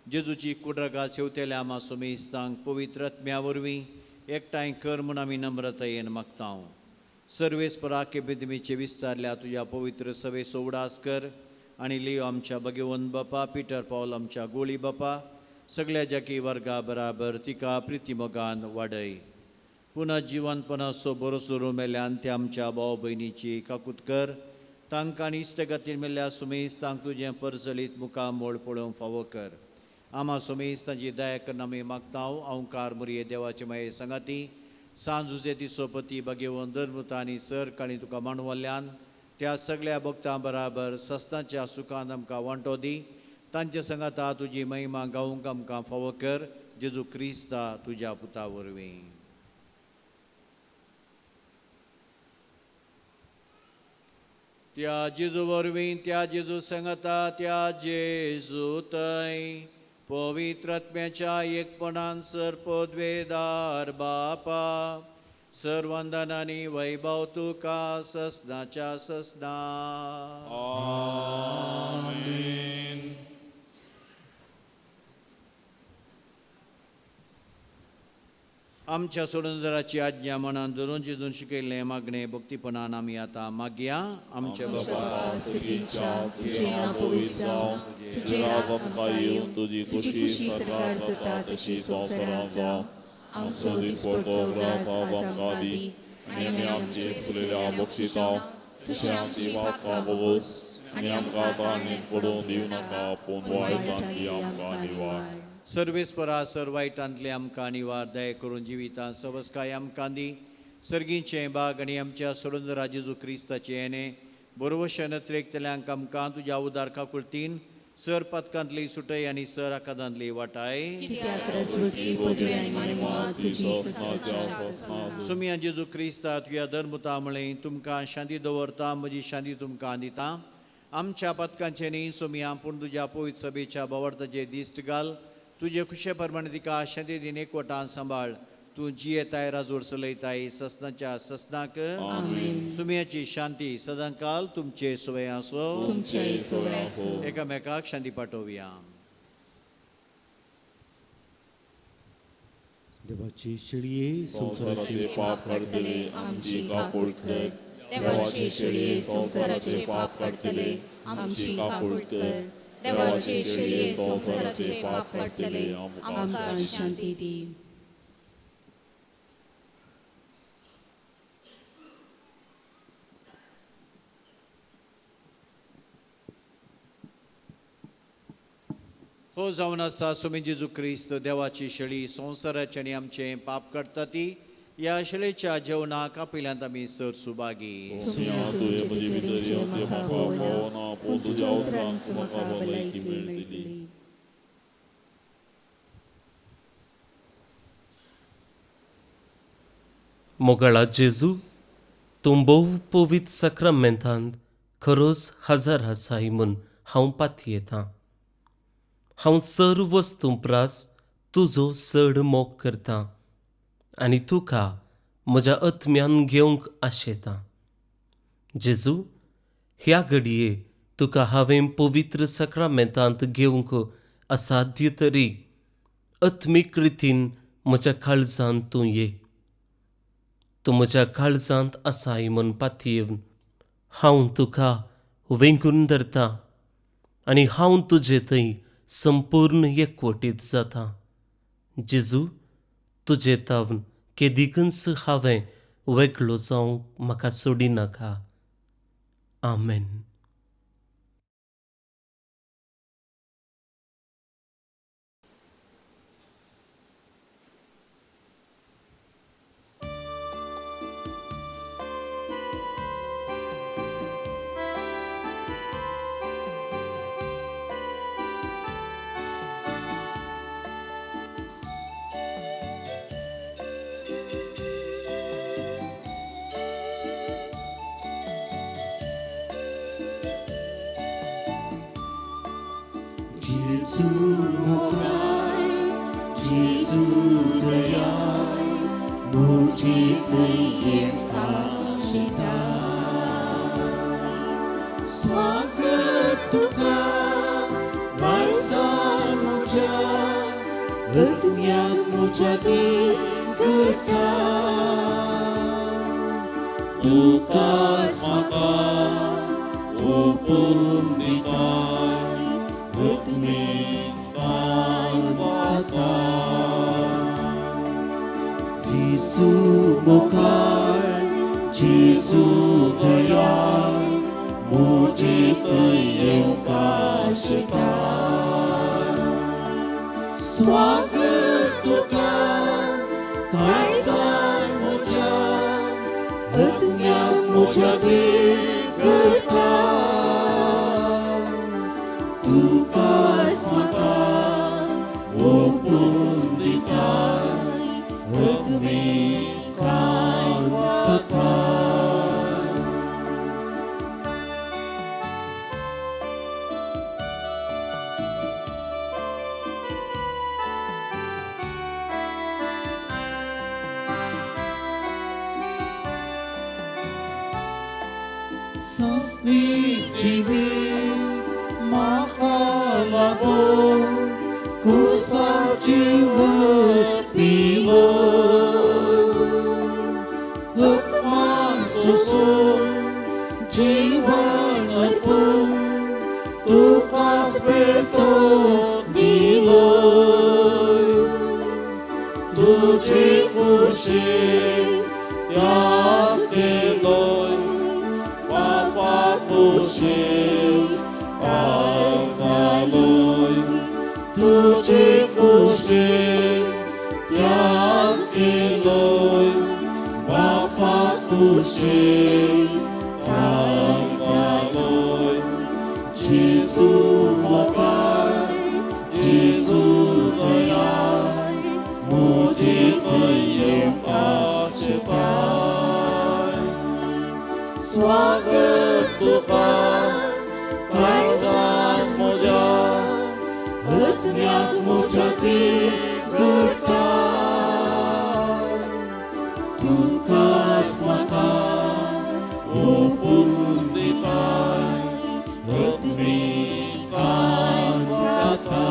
B: जेजूची कुड्रगा सेवतेल्या आमा सुमेस्तांक पवित्र आत्म्या वरवीं एकठांय कर म्हूण आमी नम्रतायेन मागता. सर्वेस्परा केपेतमीचे विस्तारल्या तुज्या पवित्र सभेचो उडास कर आनी लियो आमच्या भगवंत बापा, पिटर पावल आमच्या गोळी बापा, सगळ्या जाकी वर्गा बराबर तिका प्रितीमोगान वाडय. पुनः जिवनपणाचो बरो मेल्यान ते आमच्या भाव भयणीची काकूत कर, तांकां आनी इश्टगतीन मेल्ल्या सुमेस्तांक तुजें परजळीत मुखामोळ पळोवंक फावो कर. आमा सुमेस्तांची दया करून आमी मागता. अंकार मुरये देवाचे माये सांगाती सांजुजे ती सोपती भगेवन धर्मता आनी सर काणी तुका मांडवल्यान त्या सगळ्या भक्तां बराबर सस्तांच्या सुखान आमकां वांटो दी. तांच्या सांगाता तुजी महिमा गावंक आमकां फावो कर, जेजू क्रिस्ता तुज्या पुता वरवीं. त्या जेजू वरवीं, त्या जेजू सांगाता, त्या जेजू थंय पवित्र आत्म्याच्या एकपणान सर पदवेदार बापा, सर्वंदन आनी वैभव तुका ससनाच्या ससना.
C: आमेन.
B: आमच्या सोडूनदाराची आज्ञा मनान धरून जेजून शिकयल्लें मागणें भक्तीपणान आमी आतां मागया. आमच्या बाबा
C: तुजें नांव पवित्र जावं, तुजें राज आमकां येवं, तुजी खुशी स्वर्गार जाता तशी संवसारांत जावं. आमचो दिसपडतो ग्रास आज आमकां दी आनी आमी आमचे फुलल्या बक्षिता तशें आमची पातकां भोगोस आनी आमकां ताळणेंत पडोवन दिवं नाका, पूण वायटांतली आमकां निवार.
B: सर्वेस्परा सर वायटांतले आमकां निवार, दया करून जिवितां सवस्काय आमकां दी. सर्गीचें बाग आनी आमच्या सोडूनदारा जेजू क्रिस्ताचें येणें बरोवशे नत्रेकतल्यांक आमकां तुज्या उदार काकुळतीन सर पातकांतली सुटय आनी सर आकादांतली वाटाय. सुमिया जेजू क्रिस्ता तुज्या धर्मुता म्हळें तुमकां शांती दवरता, म्हजी शांती तुमकां दिता. आमच्या पातकांचें न्ही सुमिया, पूण तुज्या पवित्र सभेच्या भावार्थाचे दिश्ट घाल. तुजे खुशे प्रमाणे तिका शांती दिन एकवटान सांबाळ. तूं जियेताय राजूर चलयताय ससनाच्या ससनाक. सुमियाची शांती सदांकाल तुमचे सोय आसो. एकामेकाक शांती पाठोवया.
A: देवाची शेळये
C: संवसाराचे पाप काडटले आमची काकूळ कर.
D: देवाचे शेळये संवसाराचे पाप काडटले आमची काकूळ कर. देवाचे शेळये संवसाराचे पाप काडटले आमकां शांती दी.
B: हो जावन आसा सुमी जेजू क्रिस्त देवाची शेळी संवसाराचे आनी आमचें पाप काडटा ती ह्या शेळेच्या जेवणाक आपल्यात आमी सर सुभागी.
C: तुवें म्हजे भितर येवन तें म्हाका फावना, पूण पूण तुज्या उतरांक म्हाका भलायकी मेळटली.
F: मोगाळा जेजू, तूं भोव पवित्र साक्रामेंतांत खरोच हजर आसाय म्हूण हांव पातयेतां. हांव सर्व वस्तूं प्रास तुजो चड मोग करतां आनी तुका म्हज्या आत्म्यान घेवंक आशेतां. जेजू, ह्या घडये तुका हांवें पवित्र साक्रामेंतांत घेवंक असाध्य तरी आत्मीक रितीन म्हज्या काळजांत तूं ये. तूं म्हज्या काळजांत आसाय म्हूण पातयेवन हांव तुका वेंगून धरतां आनी हांव तुजे थंय संपूर्ण एकवटीत जाता. जेजू, तुजे तावन केदिकूच हांवें वेगळो जावंक म्हाका सोडिनाका. आमेन.
A: Jesu मोगाळ, Jesu दयाळ, म्हजी प्रिय आशिता. स्वागत तुका काळजान म्हज्या, आत्म्याक म्हज्या करता.
C: तुकाच म्हाका ओपून दिताय
A: Jesu मोगाळ, Jesu दयाळ, म्हजे प्रिय आशिता. स्वागत तुका काळजान म्हज्या, आत्म्याक म्हज्या करता. तुकाच म्हाका ओपून दिताय आत्मीक जाता. सासनीक जिवीत म्हाका लाबो, कुसाची वत पिलो. आत्मान सोसून जीवन अर्पून तुकाच पेटो दिलो. तुजे कुशीक त्याग केलोय, बापा कुशीक जालोय. तुजे कुशीक त्याग केलोय, बापा कुशीक जालोय. जेजू मोगाळ, जेजू दयाळ, म्हजे प्रिय आशिता. स्वागत तुका काळजान म्हज्या, आत्म्याक म्हज्या करता. तुकाच म्हाका ओपून दिताय आत्मीक जाता.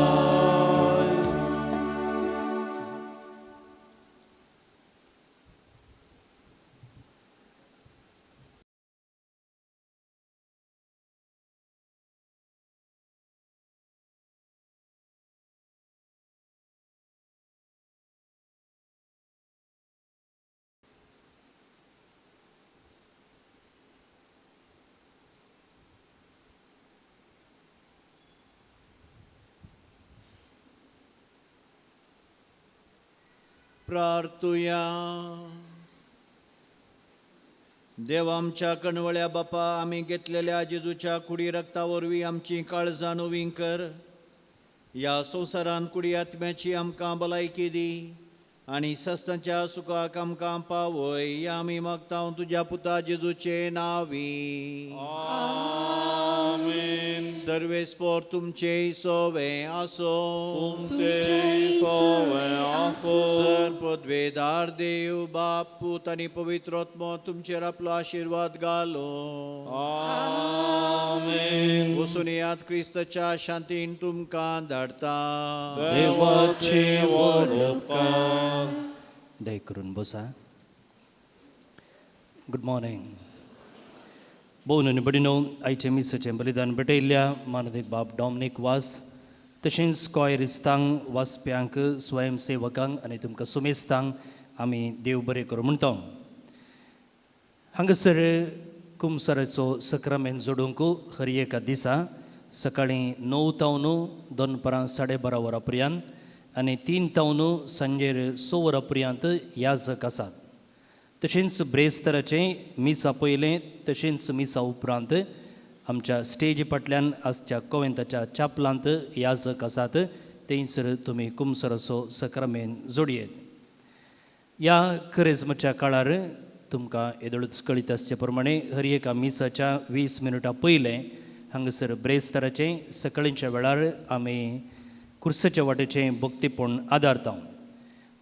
B: प्रार्थुया. देव आमच्या कणवळ्या बापा, आमी घेतलेल्या जेजूच्या कुडी रक्ता वरवीं आमची काळजां नवीं कर. ह्या संवसारांत कुडी आत्म्याची आमकां भलायकी दी आनी सस्तांच्या सुखाक आमकां पावय. ह्या आमी मागता तुज्या पुता जेजूचे नांवी.
C: आमेन.
B: सर्वेस्पोर तुमचे सोवे आसो.
C: तुमचे सोवे आसो.
B: सर पदवेदार देव बाप पूत आनी पवित्र आत्मो तुमचेर आपलो आशिर्वाद घालो.
C: आमेन.
B: वसून याद क्रिस्ताच्या शांतीन तुमकां धाडता.
C: देवाचे व्हड उपकार.
G: दया करून बसा. Good morning. भोवन आनी भयणीनो, आयचें मिसाचें बलिदान भेटयल्ल्या मानदीक बाब डॉमनीक वास, तशेंच कॉयरिस्तांक, वाचप्यांक, स्वयंसेवकांक आनी तुमकां सुमेस्तांक आमी देव बरें करूं म्हणटा. हांगासर कुमसाराचो सक्रामेंत जोडूंक हर एका दिसा सकाळीं 9 तावन दनपरां 12:30 वरां पर्यंत आनी 3 तावन सांजेर 6 वरां पर्यंत याजक आसात. तशेंच ब्रेस्तराचें मिसा पयलें तशेंच मिसा उपरांत आमच्या स्टेजी फाटल्यान आसच्या कोवेंताच्या चापलांत याजक आसात, थंयसर तुमी कुमसराचो सक्रामेन जोडयेत. ह्या करेजमाच्या काळार तुमकां येदोळच कळीत आसचे प्रमाणे हर एका मिसाच्या 20 मिनटां पयलें हांगासर ब्रेस्तराचें सकाळींच्या वेळार आमी कुर्साच्या वाटेचें भक्तीपूर्ण आदारता.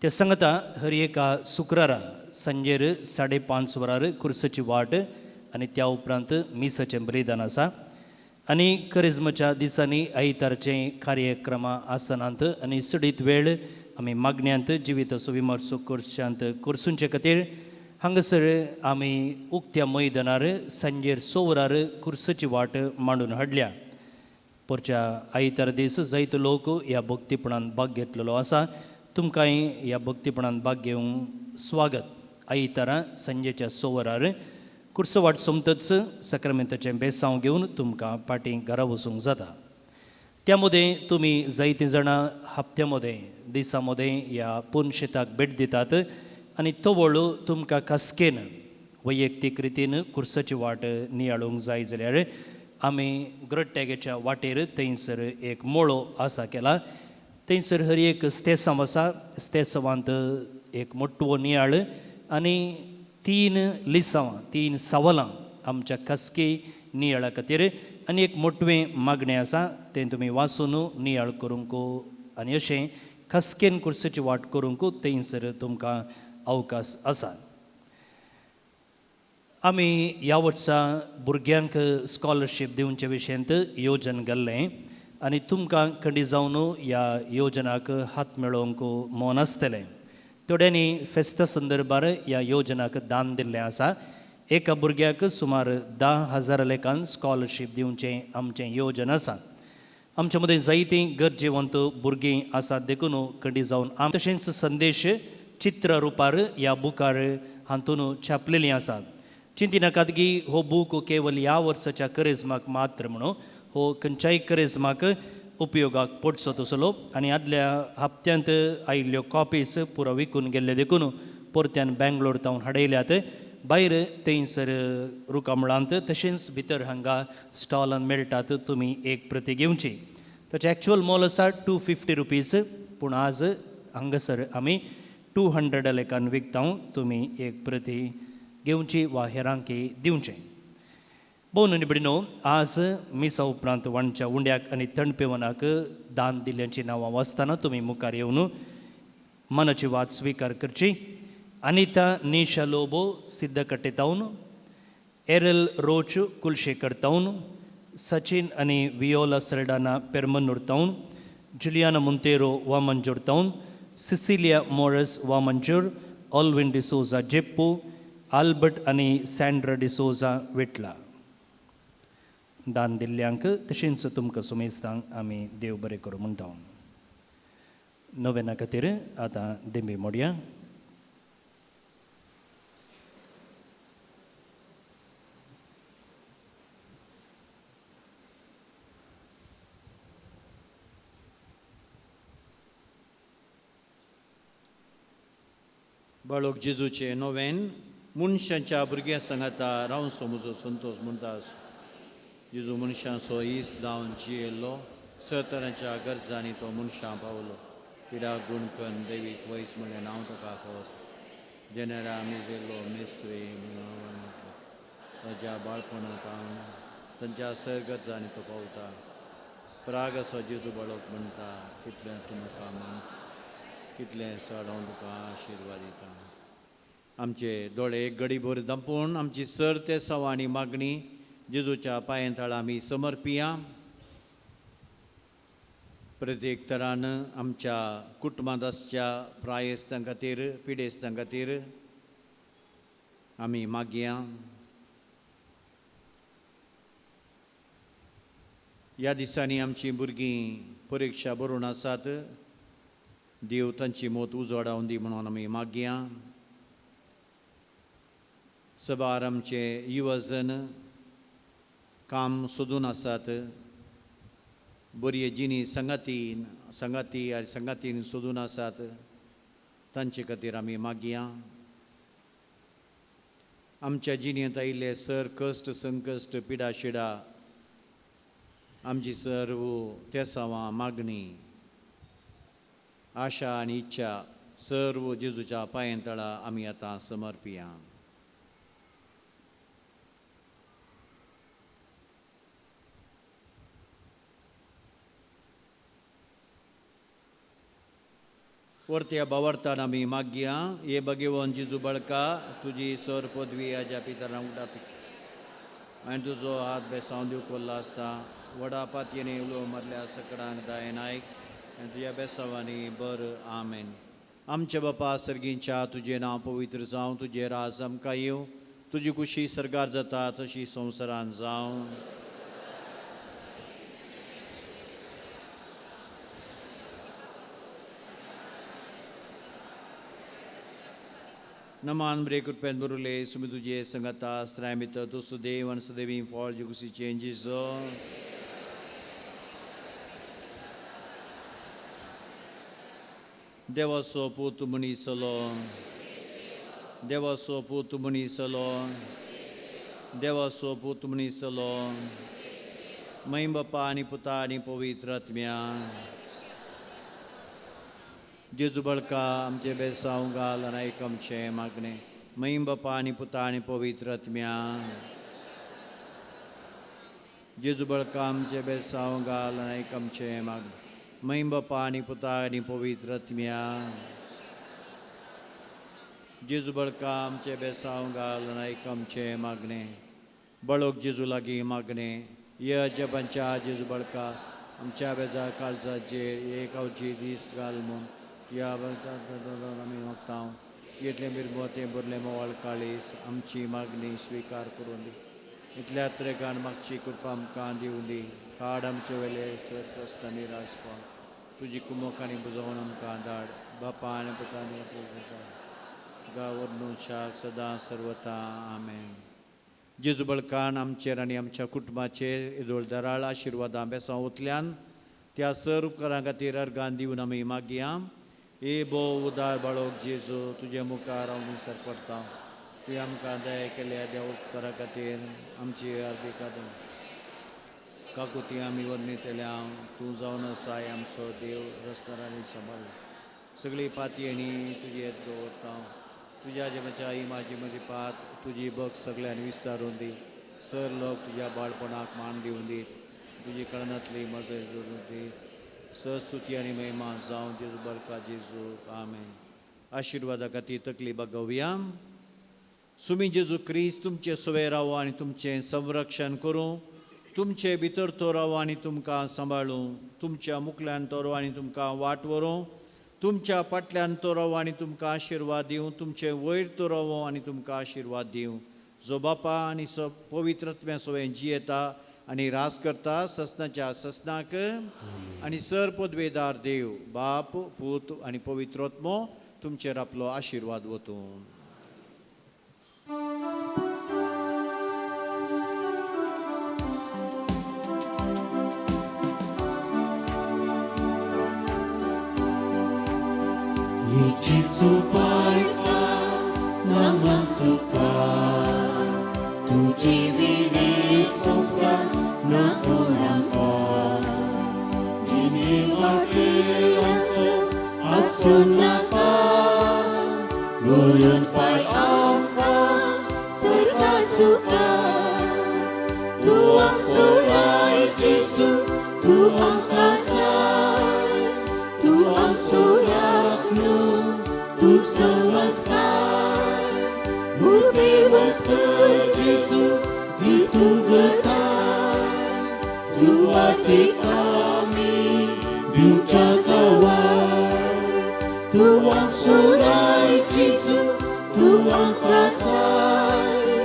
G: ते सांगता हर एका शुक्रारा सांजेर 5:30 वरार कुर्साची वाट आनी त्या उपरांत मिसाचें बलिदान आसा. आनी करिज्माच्या दिसांनी आयतारचें कार्यक्रमां आसनात आनी सडीत वेळ आमी मागण्यांत जिविताचो विमर्सो करच्यांत करचुंचे खातीर हांगासर आमी उक्त्या मैदानार सांजेर 6 वरार कुर्साची वाट मांडून हाडल्या. परच्या आयतार दीस जायतो लोक ह्या भक्तीपणान भाग घेतलेलो आसा. तुमकांय ह्या भक्तीपणान भाग घेवंक स्वागत. आयतारा सांजेच्या 6 वरार कुर्सो वाट सोमतच सक्रामेंताचें बेसांव घेवन तुमकां फाटीं घरा वचूंक जाता. त्या मदें तुमी जायतीं जाणां हप्त्या मदें दिसा मदें ह्या पुनशेताक भेट दितात आनी तवळ तुमकां खासकेन वैयक्तीक रितीन कुर्साची वाट नियाळूंक जाय जाल्यार आमी ग्रट्ट्यागेच्या वाटेर थंयसर एक मळो आसा केला. थंयसर हर एक स्तेसांव आसा. स्तेसांवांत एक मोटवो नियाळ आनी 3 लिसांवां 3 सवालां आमच्या खासगी नियाळा खातीर आनी एक मोटवें मागणें आसा तें तुमी वाचून नियाळ करूंक आनी अशें खासकेन कुर्साची वाट करूंक थंयसर तुमकां अवकाश आसा. आमी ह्या वर्सा भुरग्यांक स्कॉलरशीप दिवचे विशयांत योजन घाल्लें आनी तुमकां खंडी जावन ह्या योजनाक हात मेळोवंक मन आसतलें. थोड्यांनी फेस्ता संदर्भार ह्या योजनाक दान दिल्लें आसा. एका भुरग्याक सुमार 10,000 लेखान स्कॉलरशीप दिवचें आमचें योजन आसा. आमच्या मदीं जायतीं गरजेवंत भुरगीं आसात देखून खंडी जावन आम तशेंच संदेश चित्र रुपार ह्या बुकार हातून छापलेलीं आसात. चिंती नाकात की हो बूक केवल ह्या वर्साच्या करेजमाक मात्र म्हणून हो खंयच्याय करेजमाक उपयोगाक पडचो तसलो आनी आदल्या हप्त्यांत आयिल्ल्यो कॉपीज पुरो विकून गेल्ले देखून परत्यान बेंगलोर तावन हाडयल्यात. भायर थंयसर रुकामळांत तशेंच भितर हांगा स्टॉलान मेळटात. तुमी एक प्रती घेवची. ताचें एक्चुअल मोल आसा 250 रुपीज, पूण आज हांगासर आमी 200 लेखान विकता. तुमी एक प्रती घेवची वा हेरांकी दिवचें. भोवन आनी भयणीनो, आज मिसा उपरांत वांटच्या उंड्याक आनी थंड पेवनाक दान दिल्ल्यांची नांवां वाचतना तुमी मुखार येवन मनाची वाद स्विकार करची. अनिता निशा लोबो सिद्धकट्टे तावन, एरल रोच कुलशेकर तावन, सचिन आनी वियोला सरडाना पेरमन्नूर तावन, जुलियाना मुंतेरो वामंजूर तावन, सिसिलिया मोरस वामंजूर, ऑलविन डिसोजा जेप्पू, आल्बर्ट आनी सँड्रा डिसोजा विटला. दान दिल्ल्यांक तशेंच तुमकां सुमेस्तांक आमी देव बरें करूं म्हणटा. नोवेना खातीर आतां दिंबी मोडया.
B: बाळोक जेजूचें नोवेन मनशांच्या भुरग्यां सांगाता रावंचो म्हजो संतोश म्हणटा. जेजू मनशांचो इस जावन जियेल्लो, सतरांच्या गरजांनी तो मनशां पावलो. पिडा गुणकन देवीक वयस म्हणलें नांव ताका फावस. जेनेरा मिजेलो मेस्त्री ताज्या बाळपणांत हांव तांच्या सर गरजांनी तो पावता. प्रागाचो जेजू बाळक म्हणटा, कितलें तूं म्हाका मान, कितलें चड हांव तुका आशिर्वाद दिता. आमचे दोळे एक गडी भर दांपून आमची सर ते सवा आनी मागणी जेजूच्या पांयां तळा आमी समर्पिया. प्रत्येक तरान आमच्या कुटुंबांत आसच्या प्रायेस्तां खातीर, पिडेस्तां खातीर आमी मागया. ह्या दिसांनी आमचीं भुरगीं परिक्षा बरोवन आसात, देव तांची मोत उजवाडावन दी म्हणून आमी मागया. सबार आमचे युवजन काम सोदून आसात, बरी जिणी संगातीन संगाती आनी संगातीन सोदून आसात, तांचे खातीर आमी मागया. आमच्या जिणेंत आयिल्ले सर कश्ट संकश्ट पिडा शिडा आमची सर्व तेसावां मागणी आशा आनी इच्छा सर्व जेजूच्या पांयां तळा आमी आतां समर्पिया. वरत्या बावरतान आमी मागया, हे भगेवन जेजू बळका तुजी सर पदवी आज्या पितरां उडापी आनी तुजो हात बेसांव दिवं कोल्लो आसता. व्हडा पातयेने उलो मारल्या सकडांक दायन आयक आनी तुज्या बेसांवांनी बर. आमेन. आमच्या बापा सर्गींच्या तुजें नांव पवित्र जावं, तुजें राज आमकां येवं, तुजी कुशी सर्गार जाता तशी संवसारान जावं. नमान ब्रेक कृपेन बरुले सुमी तुजे संगता स्त्राय भितर तूं सुदेव आनी सुदेवी फळ जुकुसीचें जेजू. देवाचो पूत मनीसलो, देवाचो पूत मनीसलो, देवाचो पूत मनीसलो, महिम बापा आनी पुता आनी पवित्र आत्म्या. जेजू बळका आमचे बेसांव घाल आनी आयक आमचें मागणें. महिम बापा आनी पुता आनी पवित्र आत्म्या. जेजू बळका आमचे बेसांव घाल आनी आयक आमचें मागणें. महिम बापा आनी पुता आनी पवित्र आत्म्या. जेजू बळका आमचे बेसांव घाल आनी आयक आमचें मागणें. बळोक जेजू लागीं मागणें. ये जबांच्या जेजू बळका आमच्या बेजा काळजाचेर एक आवची दीस घाल म्हूण ह्या आमी मागता. इतलें मिरमोतें भरलें मोवाळ काळीस आमची मागणी स्विकार करून दी. इतल्या त्रेगान मागची कृपा आमकां दिवं दी. काड आमचे वेले सर कश्ट आनी राजपण तुजी कुमक आनी बुजोवन आमकां धाड. बापा आनी पुतानी गावर न्हू शाक सदां सर्वता. आमेन. जेजू बळकान आमचेर आनी आमच्या कुटुंबाचेर येदोळ दराळ आशिर्वादां बेसां ओतल्यान त्या सर उपकारां खातीर अर्गान दिवन आमी मागया. ए भोव उदार बाळोक जेजू तुजे मुखार हांव विसर पडटा. तुवें आमकां दया केल्या त्या उपकारा खातीर आमची अर्दिका काकुती आमी वर्णितल्या. तूं जावन आसाय आमचो देव रस्त्यार आनी सांबाळ सगळी पातयेनी तुजेर दवरता. तुज्या जेमाच्या इमाजी मदीं पात तुजी बग सगळ्यान विस्तारून दी. सर लोक तुज्या बाळपणाक मान दिवन दी. तुजी कळनातली मजा जोडून दी. सस्तुती आनी महिमा जावं जेजू बरका जेजू. आमेन. आशिर्वादा खातीर तकली बागोवया. सुमी जेजू क्रिस्त तुमचे सवे रावो आनी तुमचें संरक्षण करूं. तुमचे भितर तो रावो आनी तुमकां सांबाळूं. तुमच्या मुखल्यान तो रावो आनी तुमकां वाट व्हरूं. तुमच्या फाटल्यान तो रावो आनी तुमकां आशिर्वाद दिवं. तुमचे वयर तो रावो आनी तुमकां आशिर्वाद दिवं. जो बापा आनी पवित्र आत्म्या सवें जियेता आनी रास करता ससनाच्या ससनाक आनी सर पदवेदार देव बाप पूत आनी पवित्र आत्मो तुमचेर आपलो आशिर्वाद वतूं.
A: जेजू बाळका नमन तुका. तुझे विणे संवसार ना कोणाक जिणे वाटे आमचो आसूं नाका व्हरून पाय आमकां सरका सुखा तूं आमचो राय जेजू तूं आमकां जाय तूं आमचो राखणो तूं सवस्कार मुरबेवत कर जेजू दी तूं गताय सुवातेक आमी दिवच्या गवाय तूं आमचो राय जेजू तूं आमकां जाय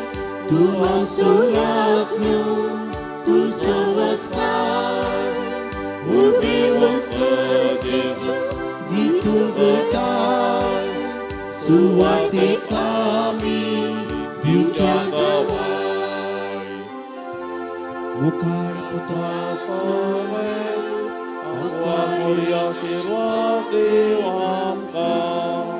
A: तूं आमचो राखणो तूं सवस्कार मुरबेवत कर जेजू दी तूं गताय सुवातेक आमी दिवच्या गवाय
C: मुखार पुत्रा सवे आशीर्वाद देव आमकां.